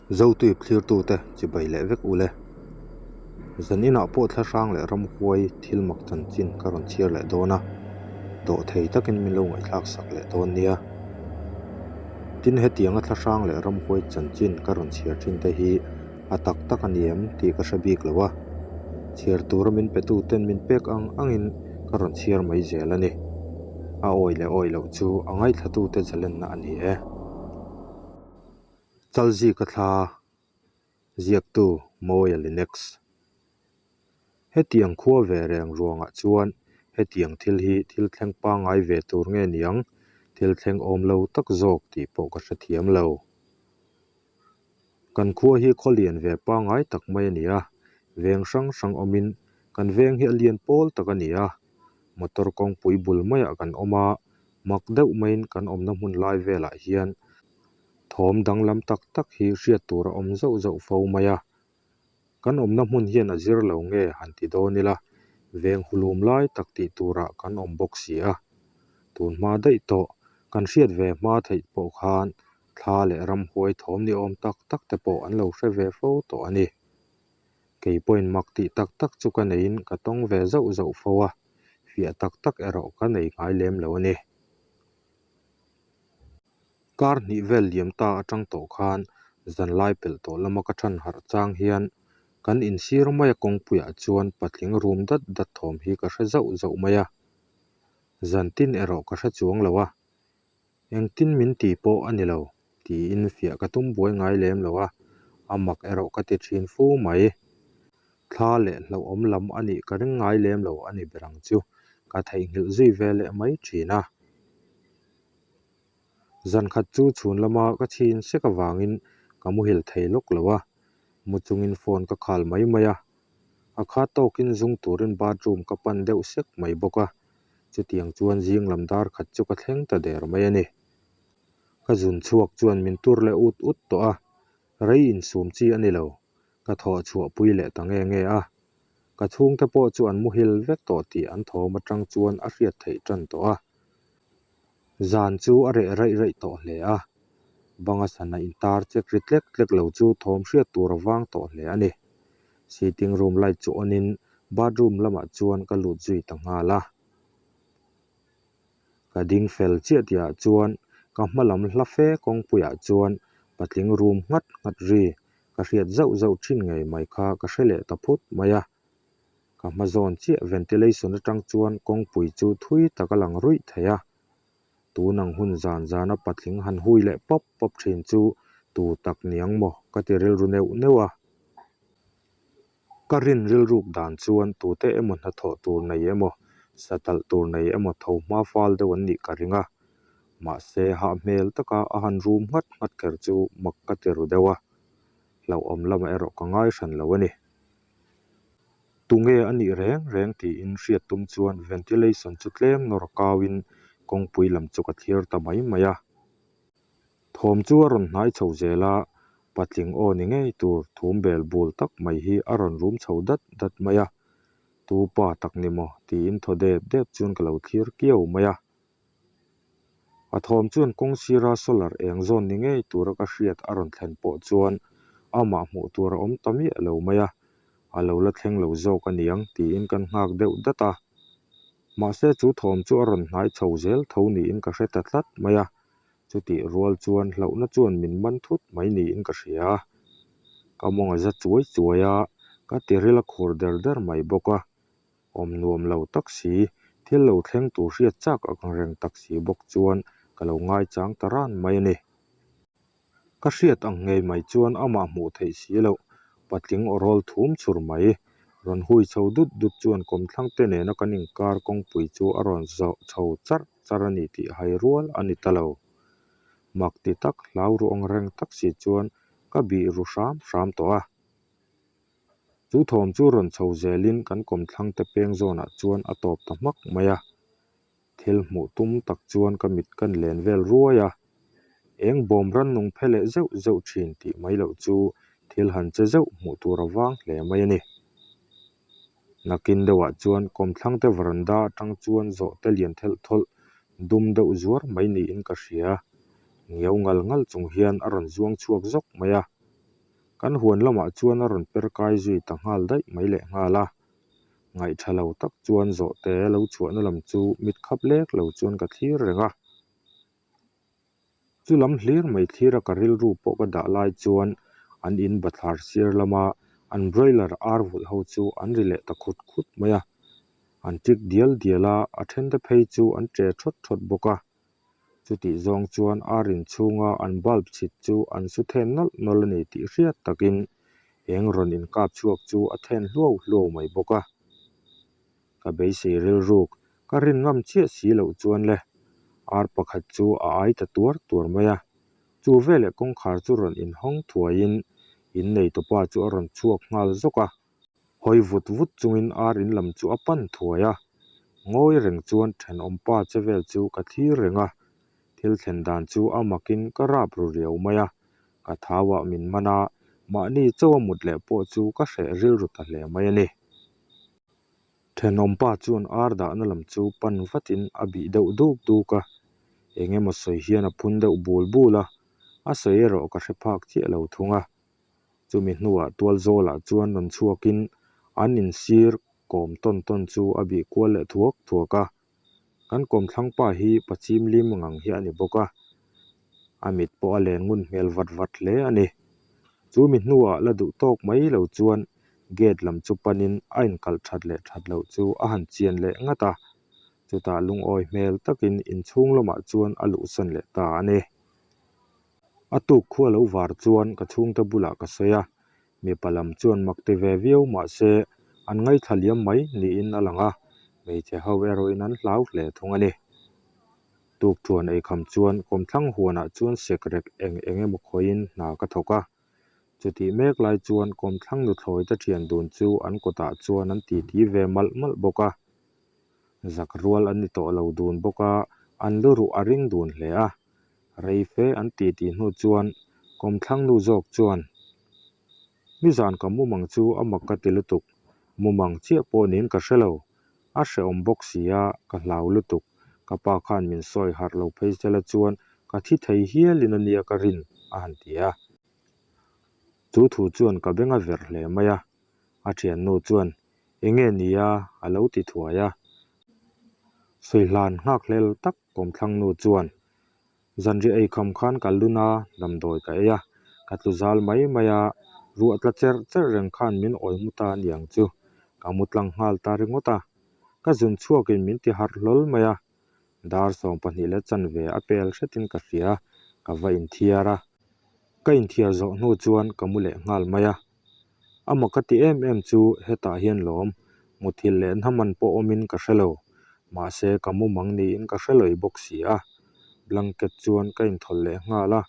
Zotuip thlirtute chibai leh vek ule. Zan inah pawh thlahrang leh ramhuai thil mak chanchin ka rawn chhiar leh dawn a, dawhthei takin min lo ngaihthlak sak leh dawn nia. Tin, hetianga thlahrang leh ramhuai chanchin ka rawn chhiar thin te hi a tak tak a ni em tih ka hre bik lo a, chhiar tura min petu ten min pek ang angin ka rawn chhiar mai zel a ni. A awi leh awi loh chu a ngaithlatute zalenna a ni e. Chalzika thla ziaktu Mawia Linex. Hetiang khua ve reng ruangah chuan hetiang thil hi thil thleng pangngai ve tur nge niang, thil thleng awm lo tak zawk tih pawh ka hrethiam lo. Kan khua hi khaw lian ve pangngai tak mai a ni a, veng hrang hrang awmin kan veng hi a lian pawl tak a ni a, motor kawngpui bul maiah kan awm a, mak deuh maiin kan awmna hmun lai velah hian thawm danglam tak tak hi hriat tur a awm zauh zauh fo mai a. Kan awmna hmun hian a zir lo nge han ti dawn ila, veng hulum lai tak tih turah kan awm bawk si a. Tun hma daih tawh, kan hriat ve hma theih pawh khan thla leh ramhuai thawm ni awm tak tak te pawh an lo hre ve fo tawh a ni. Kei pawhin mak tih tak tak chu ka neiin ka tawng ve zauh zauh fo a, fiah tak tak erawh ka nei ngai lem lo a ni. Kar hnih vel liam ta atang tawh khan zanlai pelh tawh lama ka than harh chang hian kan insir maia kawngpuiah chuan patling rum dat dat thawm hi ka hre zauh zauh mai a. Zantin erawh ka hre chuang lo a, engtin min ti pawh a ni lo tiin fiah ka tum buai ngai lem lo a, a mak erawh ka ti thin fu mai. Thla leh hlauhawm lam a nih ka ring ngai lem lo a ni ber ang chu, ka theihnghilh zui ve leh mai thin a. Zan khat chu chhun lama ka chhin sek avangin ka muhil thei lawk lo a, mu chungin phone ka khal mai mai a. A khat tawkin zung turin bathroom ka pan deuh sek mai bawk a, chutiang chuan zing lam dar khat chu ka thleng ta der mai a ni. Ka zun chhuak chuan min tur leh ut ut tawh a, rei insum chi a ni lo, ka thawh chhuah pui leh ta nge nge a. Ka chhungte pawh chu an muhil vek tawh tih an thawm atang chuan a hriat theih tan tawh a. Zan chu a reh raih raih tawh hle a, banga sana intar chek ri tlek tlek lo chu thawm hriat tur a vang tawh hle a ni. Sitting room light chu on in bathroom lamah chuan ka lut zui ta nghal a. Ka ding fel chiah tihah chuan ka hma lam hla fe kawngpuiah chuan patling room nghat nghat ri ka hriat zauh zauh thin ngei mai kha ka hre leh ta phut mai a. Ka hma zawn chiah ventilation atang chuan kawngpui chu thui tak a lang ruih thei a. Tun ang hun zan zana patling han hui leh pawp pawp thin chu tu tak niang maw ka ti rilru neuh neuh a. Ka rin rilruk dan chuan tute emaw hnathawh tur nei emaw, satalh tur nei emaw tho hma fal deuh an nih ka ring a. Mahse hah hmel taka a han rum nghat nghat kher chu mak ka ti ru deuh a. Hlauhawm lamah erawh ka ngai hran lo a ni. Tunge a nih reng reng tiin hriat tum chuan ventilation chu tlem nawr kauin kawngpui lam chu ka thlir ta mai mai a. Thawm chu a rawn hnai chho zel a, patling aw ni ngei tur thum bel bul tak mai hi a rawn rum chho dat dat mai a. Tu pa tak ni maw tiin thaw dep dep chuan ka lo thlir kiau mai a. A thawm chuan kawng sira solar eng zawn ni ngei tura ka hriat a rawn thlen pawh chuan amah hmuh tur a awm ta miah lo mai a, a lo la thleng lo zawk a niang tiin kan nghak deuh dat a. Mahse chu thawm chu a rawn hnai chho zel tho niin ka hre ta tlat mai a, chutih rual chuan hlauhna chuan min man thut mai niin ka hria a. Ka mawng a za chuai chuai a, ka tiril a khur der der mai bawk a. Awm nuam lo tak si, thil lo thleng tur hriat chak a kang reng tak si bawk chuan ka lo ngaichang ta ran mai a ni. Ka hriat ang ngei mai chuan amah hmuh theih si loh, patling aw rawl thum chhur mai. Rawn hui chho dut dut chuan kawmthlang te nena kan inkar kawngpui chu a rawn zawh chho charh charh a ni tih hai rual a ni ta lo. Mak ti tak, hlau ru ang reng tak si chuan ka bih ru hram hram tawh a. Chu thawm chu rawn chho zelin kan kawmthlang te peng zawnah chuan a tawp ta hmak mai a. Thil hmuh tum tak chuan ka mit kan len vel ruai a. Eng bawm rannung phe leh zeuh zeuh thin tih mai loh chu thil han che zeuh hmuh tur a vang hle mai a ni. Nakin deuhah chuan kawmthlang te varanda atang chuan zawh te lian thelh thawlh dum deuh zuar mai niin ka hria. Ngiau ngal ngal chung hian a rawn zuang chhuak zawk mai a. Kan huan lamah chuan a rawn per kai zui ta nghal daih mai leh nghal a. Ngaih tha lo tak chuan zawhte lo chhuahna lam chu mit khap lek lo chuan ka thlir reng a. Chu lam hlir mai thlira ka rilru pawh ka dah lai chuan an in bathlar sir lama an broiler ar vulh ho chu an ri leh ta khut khut mai a. An tik dial dial a, a thente phei chu an che thawt thawt bawk a. Chutih zawng chuan ar inchhunga an bulb chhit chu an su then nawlh nawlh a ni tih hriat takin eng rawn inkap chhuak chu a then hluau hluau mai bawk a. Ka beisei rilruk, ka rin ngam chiah si loh chuan le, ar pakhat chu a ai ta tuar tuar mai a. Chu veleh kawngkhar chu rawn inhawng thuaiin inneitupa chu a rawn chhuak nghal zawk a. Hawi vut vut chungin ar in lam chu a pan thuai a, ngawi reng chuan thenawmpa che vel chu ka thlir reng a, thil thlen dan chu a makin ka rap ru riau mai a, ka thauah min man a, mahni chaw a mut leh pawh chu ka hreh rilru ta hle mai a ni. Thenawmpa chuan ar dahna lam chu pan vatin a bih deuh duk duk a, eng emaw sawi hian a phun deuh bul bul a, a sawi erawh ka hre phak chiah lo thung a. Chumi hnuah tualzawlah chuan rawn chhuakin an insir kawm tawn tawn chu a bih kual leh thuak thuak a. Kan kawmthlangpa hi pachim lim ngang hi a ni bawk a, a mit pawh a len ngun hmel vat vat hle a ni. Chu mi hnuah la duh tawk mai lo chuan gate lam chu panin a inkalh that leh that loh chu a han chian leh ngat a, chutah lungawi hmel takin inchhung lamah chuan a luhsan leh ta a ni. A tuk khua lo var chuan ka chhungte bulah ka sawi a, mipa lam chuan mak ti ve viau mah se an ngaithla liam mai niin a lang a, hmeichhe ho erawhin an hlau hle thung a ni. Tuk thuan eikham chuan kawmthlang huanah chuan sekrek eng eng emaw khawihin hna ka thawk a, chutih mek lai chuan kawmthlang nuthlawi te thian dun chu an kawtah chuan an titi ve malh malh bawk a, zak rual an ni tawh lo dun bawk a, an lu ruh a ring dun hle a. Rei fe an ti tih hnu chuan kawmthlang nu zawk chuan, Nizan ka mumang chu a mak ka ti lutuk, mumang chiah pawh niin ka hre lo, a hrehawm bawk si a, ka hlau lutuk, ka pa khan min sawi harh lo phei sela chuan ka thi thei hialin a nia ka rin, a han ti a. Chu thu chuan ka beng a verh hle mai a, a thiannu chuan, Enge nia? a lo ti thuai a. Sawi hlan nghak hlel tak Kawmthlang nu chuan, Zanriah ei kham khan ka lun a, damdawi ka ei a, ka tlu zal mai mai a, ruah tla cherh cherh reng khan min awi mu ta aniang chu, ka mu tlang nghal ta ringawt a, ka zun chhuakin min ti harh hlawl mai a, dar 12 leh chanve a pel hretin ka hria, ka va inthiar a, ka inthiar zawh hnu chuan ka mu leh nghal mai a. A mak ka ti em em chu hetah hian lawm, muthilh leh hnaman pawh awmin ka hre lo, mahse ka mumang niin ka hre lawih bawk si a. Blanket chuan ka inthawlh leh nghal a,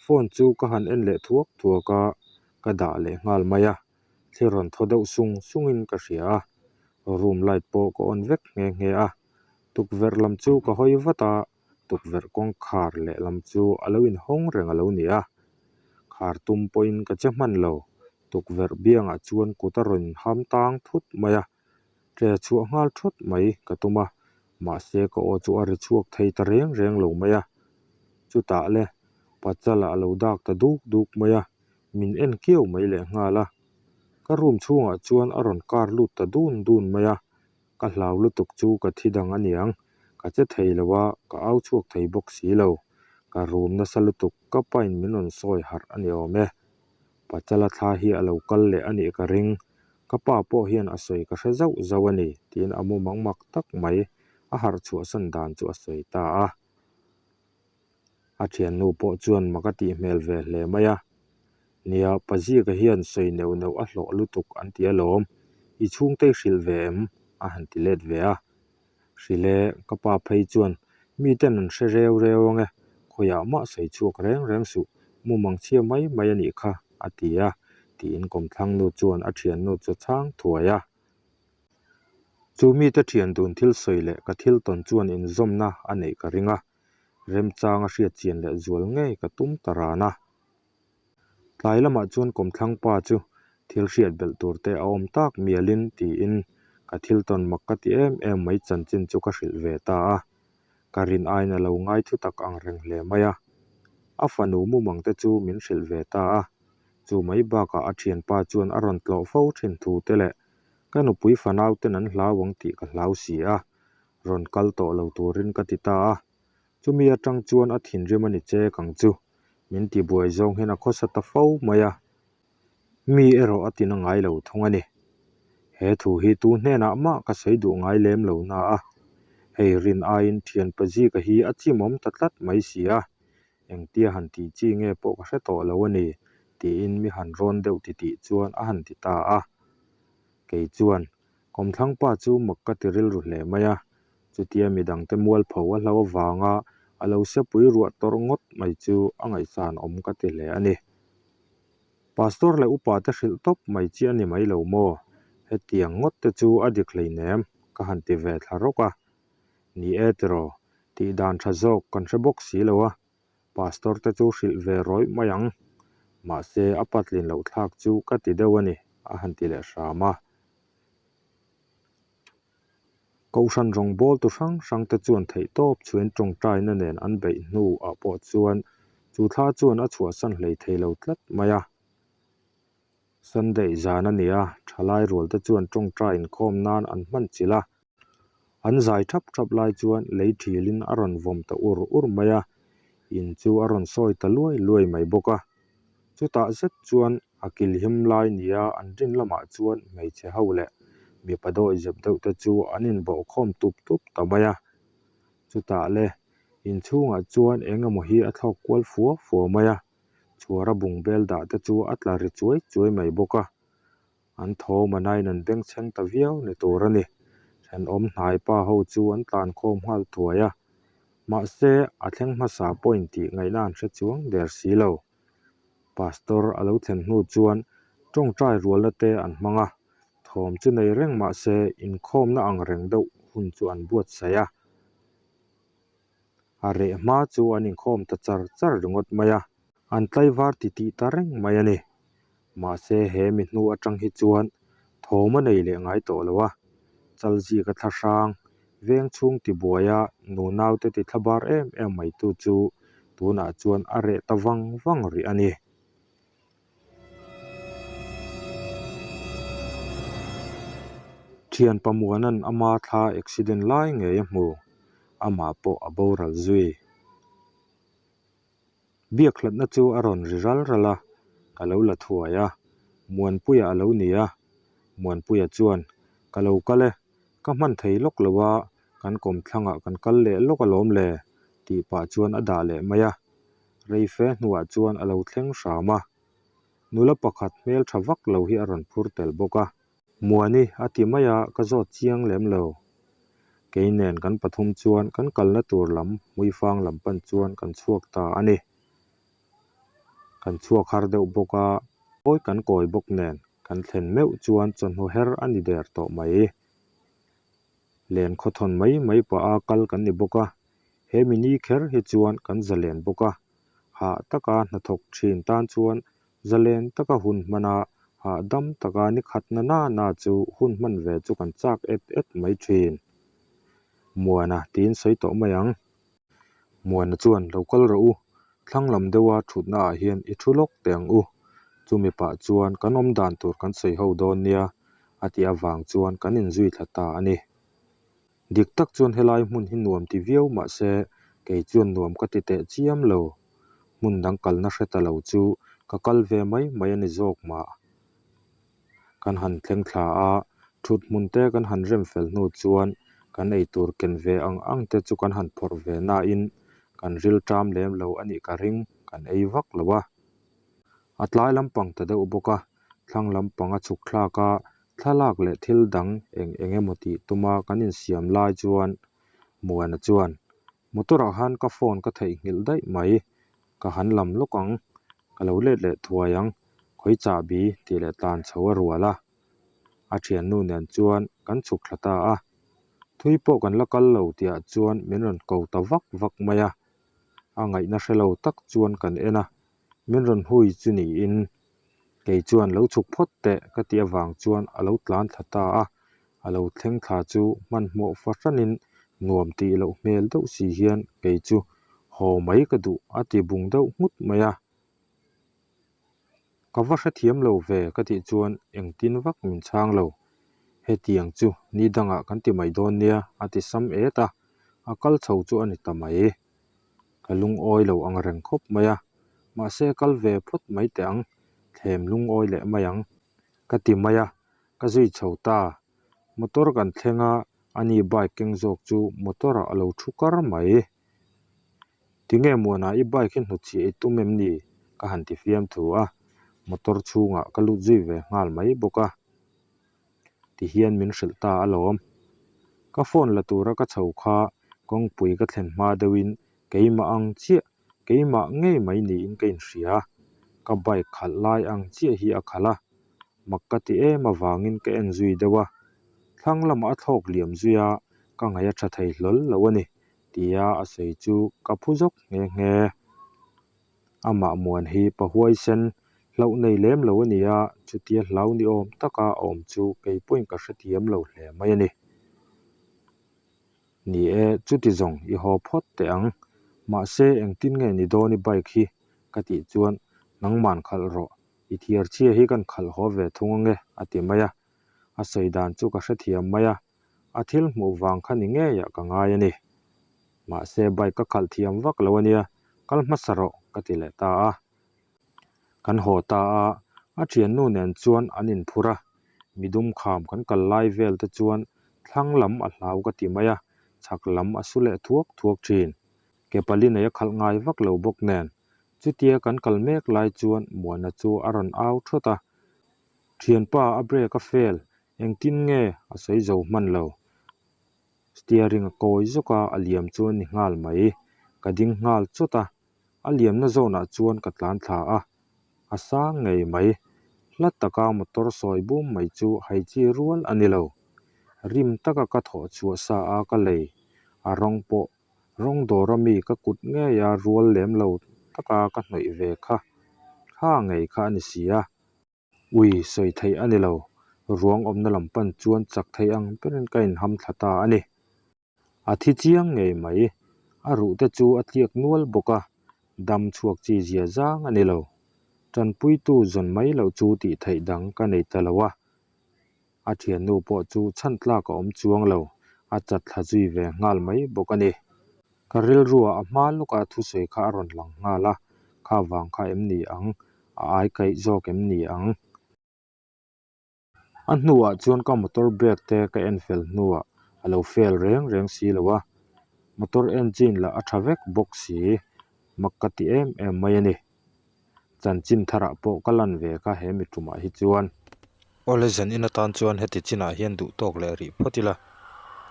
phone chu ka han en leh thuak thuak a, ka dah leh nghal mai a, thli rawn thaw deuh sung sungin ka hria a, room light pawh ka on vek nghe nghe a, tukverh lam chu ka hawi vat a, tukverh kawngkhar lehlam chu a lo inhawng reng a lo ni a, khar tum pawhin ka che hman lo, tukverh biangah chuan kut a rawn ham tang thut mai a, tle chhuah nghal thawt mai ka tum a, mahse ka aw chu a ri chhuak thei ta reng reng lo mai a, chutah le Pachala a lo dak ta duk duk mai a, min en kiau mai leh nghal a, ka room chhungah chuan a rawn kar lut ta dun dun mai a. Ka hlau lutuk chu ka thi dang a niang, ka che thei lo a, ka au chhuak thei bawk si lo. Ka rum nasa lutuk, ka pain min rawn sawi harh a ni awm e. Pachala thla hi a lo kal leh a nih ka ring, ka pa pawh hian a sawi ka hre zauh zauh a ni, tiin a mumang mak tak mai a harh chhuahsan dan chu a sawi ta a. A thiannu pawh chuan mak a tih hmel ve hle mai a. Nia, Pazika hian sawi neuh neuh a hlawh lutuk an ti alawm, i chhungte i hrilh ve em? a han ti let ve a. Hrilh e, ka pa phei chuan miten an hre reu reu ang e, khawiah mah sawi chhuak reng reng suh, mumang chhia mai mai a nih kha, a ti a, tiin kawmthlangnu chuan a thiannu chu chhang thuai a. Chu mite thian dun thil sawi leh ka thil tawn chuan inzawmna a neih ka ring a, remchanga hriat chian leh zual ngei ka tum ta ran a. Tlai lamah chuan kawmthlang pa chu thil hriat belh tur te a awm tak mialin tiin ka thil tawn mak ka ti em em mai chanchin chu ka hrilh ve ta a. Ka rin aiin a lo ngai thu tak ang reng hle mai a. A fanu mumang te chu min hrilh ve ta a. Chu mai bakah a thianpa chuan a rawn tlawh fo thin thu te leh ka nupui fanau ten an hlau ang tih ka hlau si a, rawn kal tawh lo turin ka ti ta a. Chumi atang chuan a thinrim a ni chek ang chu, min tibuai zawng hian a khawsa ta fo mai a. Mi erawh a tina ngai lo thung a ni. He thu hi tu hnenah mah ka sawi duh ngai lem lo na a, hei rin aiin thianpa Zika hi a chimawm ta tlat mai si a, engtia han tih chi nge pawh ka hre tawh lo a ni, tiin mi han rawn deuh titih chuan a han ti ta a. Kei chuan, Kawmthlangpa chu mak ka ti rilru hle mai a, chutia midangte mualpho a hlo avanga a lo sepui ruah tawrh ngawt mai chu a ngaihsan awm ka ti hle a ni. Pastor leh upa te hrilh tawp mai chi a ni mai lo maw? Hetiang ngawt te chu a dik hleinem, ka han ti ve thla rawk a. Ni e tiraw, tih dan tha zawk kan hre bawk si lo a, Pastor te chu hrilh ve rawih mai ang. Mahse a patlin loh thlak chu ka ti deuh a ni, a han ti leh hram a. Kohhran rawngbawltu hrang hrang te chuan theihtawp chhuin tawngtaina nen an beih hnu ah pawh chuan chu thla chuan a chhuahsan hlei thei lo tlat mai a. Sunday zan a ni a, thalai rual te chuan tawngtai inkhawm nan an hman chilh a. An zai thap thap lai chuan lei thilin a rawn vawm ta ur ur mai a, in chu a rawn sawi ta luai luai mai bawk a. Chutah zet chuan a kil him lai nia an rin lamah chuan hmeichhe ho leh mipa dawi zep deuh te chu an inbawh khawm tup tup ta mai a. Chutah le inchhungah chuan eng emaw hi a thlawk kual fua fua mai a, chhuara bungbel dah te chu a tla ri chuai chuai mai bawk a. An thawm a nain an bengchheng ta viau ni tur a ni. Thenawm hnai pa ho chu an tlan khawm nghal thuai a. Mahse, a thleng hmasa pawhin tih ngaihna an hre chuang der si lo. Pastor a lo thlen hnu chuan tawngtai rualna te an hmang a, thawm chu nei reng mahse inkhawmna ang reng deuh hun chu an buatsaih a. A reh hma chu an inkhawm ta char char ringawt mai a, an tlaivar titih ta reng mai a ni. Mahse he mi hnu atang hi chuan thawm a nei leh ngai tawh lo a, Chalzika thla hrang, veng chhung tibuaia nunaute ti thla bar em em mai tu chu tunah chuan a reh ta vang vang rih a ni. Thian Pamuana'n ama thla accident lai ngei a hmu, amah pawh a boral zui. Biak hlatna chu a rawn ri ral ral a, ka lo la thuai a, Muanpuia a lo ni a. Muanpuia chuan, Ka lo kal e, ka hman thei lawk lo a, kan kawmthlangah kan kal leh lawk alawm le, tih pah chuan a dah leh mai a. Rei fe hnuah chuan a lo thleng hram a, nula pakhat hmel tha vak lo hi a rawn phur tel bawk a. Muani a ti mai a, ka zawt chiang lem lo. Kei nen kan pathum chuan kan kalna tur lam Hmuifang lam pan chuan kan chhuak ta a ni. Kan chhuak har deuh bawk a, kawi kan kawi bawk nen kan thlen meuh chuan chawhnu her a ni der tawh mai. Len khawthawn mai mai pah a kal kan ni bawk a, he mini kher hi chuan kan zalen bawk a, hah taka hnathawk thin tan chuan Zalen taka hun hmana hahdam taka ni khat na na na chu hun hman ve chu kan chak et et mai thin. Muana tiin sawi tawh mai ang. Muana chuan lo kal rawh u, thlang lam deuha thutna ah hian i thu lawk teh ang u. Chumi pah chuan kan awm dan tur kan sawi ho dawn nia a tih avang chuan kan inzui thla ta a ni. Dik tak chuan helai hmun hi nuam ti viau mah se kei chuan nuam ka ti teh chiam lo. Hmun dang kalna hre ta lo chu ka kal ve mai mai a ni zawk mah. Kan han thleng thla a, thut hmun te kan han rem fel hnu chuan kan eitur ken ve ang ang te chu kan han phawrh ve nain kan ril ṭam lem lo a nih ka ring, kan ei vak lo a. A tlai lampang ta deuh bawk a, thlang lampang a chhuk thlak a, Thlalak leh thil dang eng eng emaw tih tuma kan insiam lai chuan Muana chuan, Motor-ah khan ka phone ka theihnghilh daih mai, ka han lam lawk ang, ka lo let leh thuai ang, khawi chahbi tih leh tlan chho a rual a. A thiannu nen chuan kan chhuk thla ta a, thui pawh kan la kal lo tihah chuan min rawn ko ta vak vak mai a, a ngaihna hre lo tak chuan kan en a, min rawn hui chu niin Kei chuan lo chhuk phawt teh ka tih avang chuan a lo tlan thla ta a, a lo thleng thla chu hmanhmawh fahranin nuam tih loh hmel deuh si hian kei chu haw mai ka duh a ti bung deuh nghut mai a. Ka va hrethiam lo ve ka tih chuan engtin vak min chhang lo. Hetiang chu ni dangah kan ti mai dawn nia a ti sam et a, a kal chho chu a ni ta mai. Ka lungawi lo ang reng khawp mai a, mahse kal ve phawt mai teh ang, thlem lungawi leh mai ang ka ti mai a, ka zui chho ta. Motor kan thleng a, ani bike keng zawk chu motor ah a lo thu kar mai. Tinge Muana i bike hi hnutchhiah i tum em ni? ka han ti fiam thu a, motor chhungah ka lut zui ve nghal mai bawk a. Ti hian min hrilh ta alawm. Ka phone la tura ka chho kha kawngpui ka thlen hma deuhin keimah ang chiah, keimah ngei mai niin ka inhria. Ka bike khalh lai ang chiah hi a khalh a, mak ka ti em avangin ka en zui deuh a. Thlang lamah a thlawk liam zui a, ka ngaih a tha thei hlawl lo a ni. Tia a sawi chu ka phu zawk nghe nghe. Amah muan hi pa huaisen hlauh nei lem lo a ni a, chutia hlau ni awm taka a awm chu kei pawhin ka hrethiam lo hle mai a ni. Ni e, chuti zawng i haw phawt teh ang. Mahse engtin nge ni dawn i bike hi? ka tih chuan nangman khalh rawh, i thiar chhia hi kan khalh haw ve thung ange a ti mai a. A sawi dan chu ka hrethiam mai a, a thil hmuh vang kha ni ngeiah ka ngai a ni. Mahse bike ka khalh thiam vak lo a nia, kal hmasa rawh ka ti leh ta a. Kan haw ta a, a thiannu nen chuan an inphur a, midum kham kan kal lai vel te chuan thlang lam a hlau ka ti mai a, chhak lam a su leh thuak thuak thin. Ke pali nei a khalh ngai vak lo bawk nen, chutia kan kal mek lai chuan Muana chu a rawn au thawt a, Thianpa a brake a fail, Engtin nge a sawi zo hman lo? Steering a kawi zawk a, a liam chu a ni nghal mai. Ka ding nghal chawt a, a liamna zawnah chuan ka tlan thla a, a sang ngei mai. Hla taka motor sawi bum mai chu hai chi rual a ni lo. Rim taka ka thawh chhuah sa a ka lei, a rawng pawh rawng dawra mi ka kut ngeia rual lem lo taka ka hnawih ve kha, kha ngei kha a ni si a. Ui, sawi theih a ni lo. Ruang awmna lam pan chuan chak thei ang berin ka inham thla ta a ni. A thi chiang ngei mai. A ruh te chu a tliak nual bawk a, dam chhuak chi zia zang a ni lo. Tanpuitu zawn mai loh chu tih theih dang ka nei ta lo a. A thiannu pawh chu chhan tlak a awm chuang lo, a chat thla zui ve nghal mai bawk a ni. Ka rilruah a hma lawka thusawi kha a rawn lang nghal a, kha vang kha em ni ang, a ai kaih zawk em ni ang? A hnuah chuan ka motor brake te ka en fel hnuah a lo fail reng reng si lo a, motor engine lah a tha vek bawk si, mak ka ti em em mai a ni. Chanchin tharah pawh ka lan ve kha he mi tumah hi chuan. Awle zan in atan chuan heti chinah hian duh tawk leh rih phawt ila,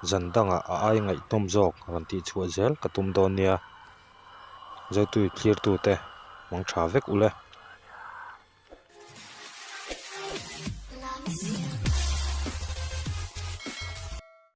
zan dangah a ai ngaihnawm zawk rawn tih chhuah zel ka tum dawn nia. Zotui thlirtute mang tha vek ule.